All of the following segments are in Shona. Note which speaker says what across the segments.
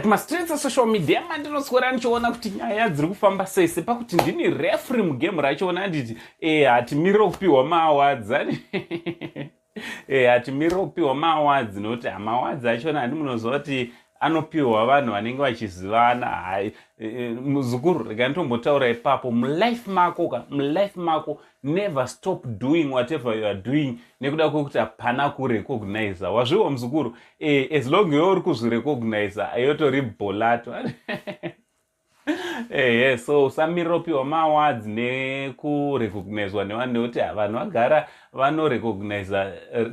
Speaker 1: Mastreets esocial media mandinoswera ndichiona kuti nyaya dziri kufamba sei, sepakuti ndini referee mugame rachona, handiti? Hatimirire kupiwa maawards, hatimirire kupiwa maawards, nokuti maawards achona, handi munoziva kuti anopiwa vanhu vanenge vachizivana? Hai, muzukuru, rega nditombotaura ipapo. Mulife mako ka, mulife mako, never stop doing whatever you are doing nekuda kwekuti hapana kurecogniza. Wazviwa, muzukuru? As long iwe uri kuzvirecogniza, yotori bholato. Ehe, so usamirira kupiwa maawards nekurecognizwa nevanhu, nekuti vanhu vagara vanorecogniza,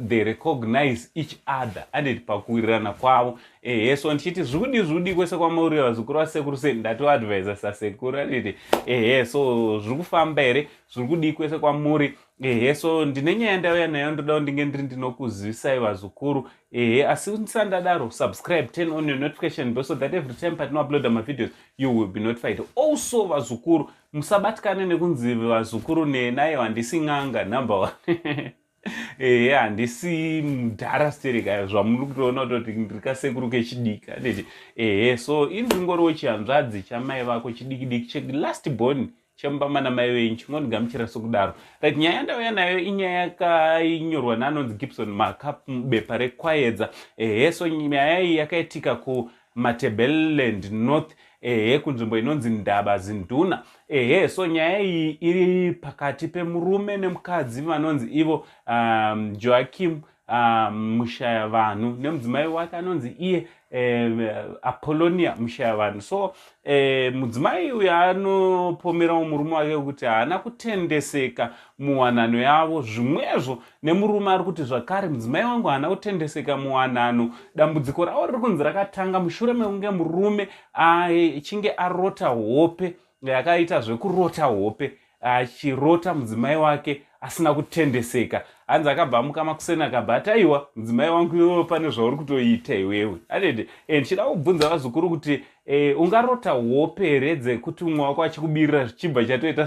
Speaker 1: they recognize each other, anditi, pakuwirirana kwavo. Ehe, so ndichiti zvudi zvudi kwese kwamuri, vazukuru vasekuru, sei ndatoadvisa sasekuru, anditi? Ehe, so zviri kufamba here? Zviri kudii kwese kwamuri? Ehe, so ndine nyaya ndauya nayo, ndoda kuti ndinge ndiri ndinokuzivisai, vazukuru. Ehe, asi ndisandadaro, subscribe, turn on your notification bell so that every time patinouploada mavideos you will be notified. Also, vazukuru, musabatikane nekunzi vazukuru nenaiyo. Handisi n'anga, number one. Ehe, handisi mudhara stereka zvamuri kutoona kutoti ndiri kasekuru kechidiki, anditi? Ehe, so ini ndingoriwo chihanzvadzi chamai vako chidiki diki, chelast born chemubama namai venyu, chingondigamuchira sokudaro. Right, nyaya yandauya nayo inyaya yakainyorwa naanonzi Gibson Maka mubepa reKwayedza. Ehe, so nyaya iyi yakaitika kuMatebeleland North, ehe, kunzvimbo inonzi Ndaba Zinduna. Ehe, so nyaya iyi iri pakati pemurume nemukadzi vanonzi ivo Joakim Mushaya Vanhu nemudzimai wake anonzi iye Apollonia Mushaya Vanhu. So mudzimai uyu anopomerawo murume wake kuti haana kutendeseka muwanano yavo. Zvimwezvo nemurume ari kuti zvakare mudzimai wangu haana kutendeseka muwanano. Dambudziko ravo riri kunzi rakatanga mushure mekunge murume achinge arota hope, yakaita zvekurota hope, achirota mudzimai wake asina kutendeseka. Hanzi akabva amuka makuseni, akabva ati, "Aiwa, mudzimai wangu, iwewe pane zvauri kutoita iwewe," anditi? Ndichida kubvunza vazukuru kuti ungarota hope here dzekuti umwe wako achikubirira, chibva chatoita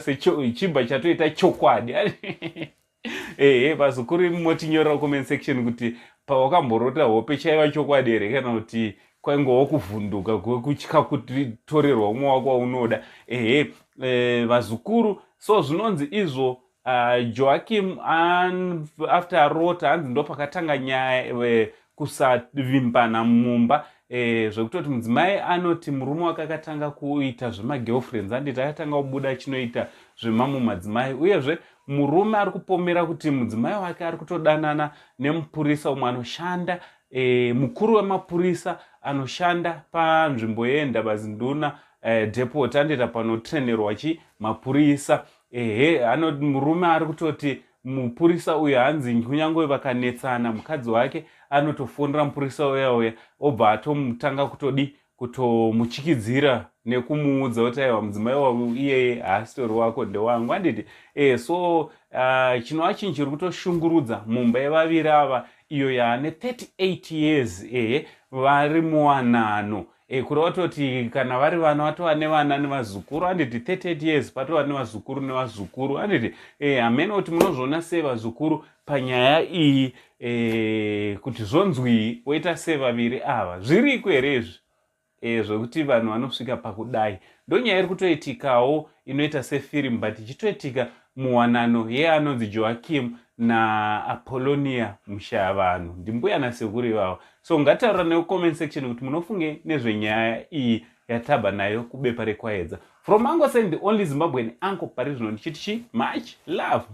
Speaker 1: chibva chatoita chokwadi? Ehe, vazukuru, motinyorera comment section kuti pawakamborota hope chaiva chokwadi here, kana kuti kwaingowo kuvhunduka kwekutya kutorerwa umwe wako waunoda. Ehe, vazukuru, so zvinonzi izvo Joakim after arota, hanzi ndo pakatanga nyaya, kusavimbana mumba, zvekutoti mudzimai anoti murume wake akatanga kuita zvemagirlfriends, handiti? Akatanga kubuda achinoita zvemamwe madzimai. Uyezve murume ari kupomera kuti mudzimai wake ari kutodanana nemupurisa umwe anoshanda, mukuru wemapurisa anoshanda panzvimbo yeNdabazinduna depot, andoita panotrenerwa chi mapurisa. Ehe, ano murume ari kutoti mupurisa uyu, hanzi kunyange vakanetsana, mukadzi wake anotofonera mupurisa uya uya, obva atomutanga kutodi kutomuchikidzira nekumuudza kuti, "Aiwa, mudzimai wavo iyeye haasitori wako, ndewangu," handiti? So chinova chinhu chiri kutoshungurudza mumba yevaviri ava, iyo yaane 38 years, ehe, vari muwanano. Kureva kutoti kana vari vana, vatova nevana nevazukuru, handiti? 38 years, patova nevazukuru nevazukuru, handiti? Hamene kuti munozviona sei, vazukuru, panyaya iyi, kuti zvonzwii, woita sei vaviri ava? Zviriko here izvi, zvekuti vanhu vanosvika pakudai? Ndonyaya iri kutoitikawo, inoita sefirimu but ichitoitika muwanano yeanonzi Joakim naApollonia Mushayavanhu, ndimbuya nasekuru ivavo. So ngataura necomment section kuti munofunge nezvenyaya iyi yatabva nayo kubepa reKwayedza. From Uncle Sen, the only Zimbabwean uncle pari zvino, ndichiti chi much love.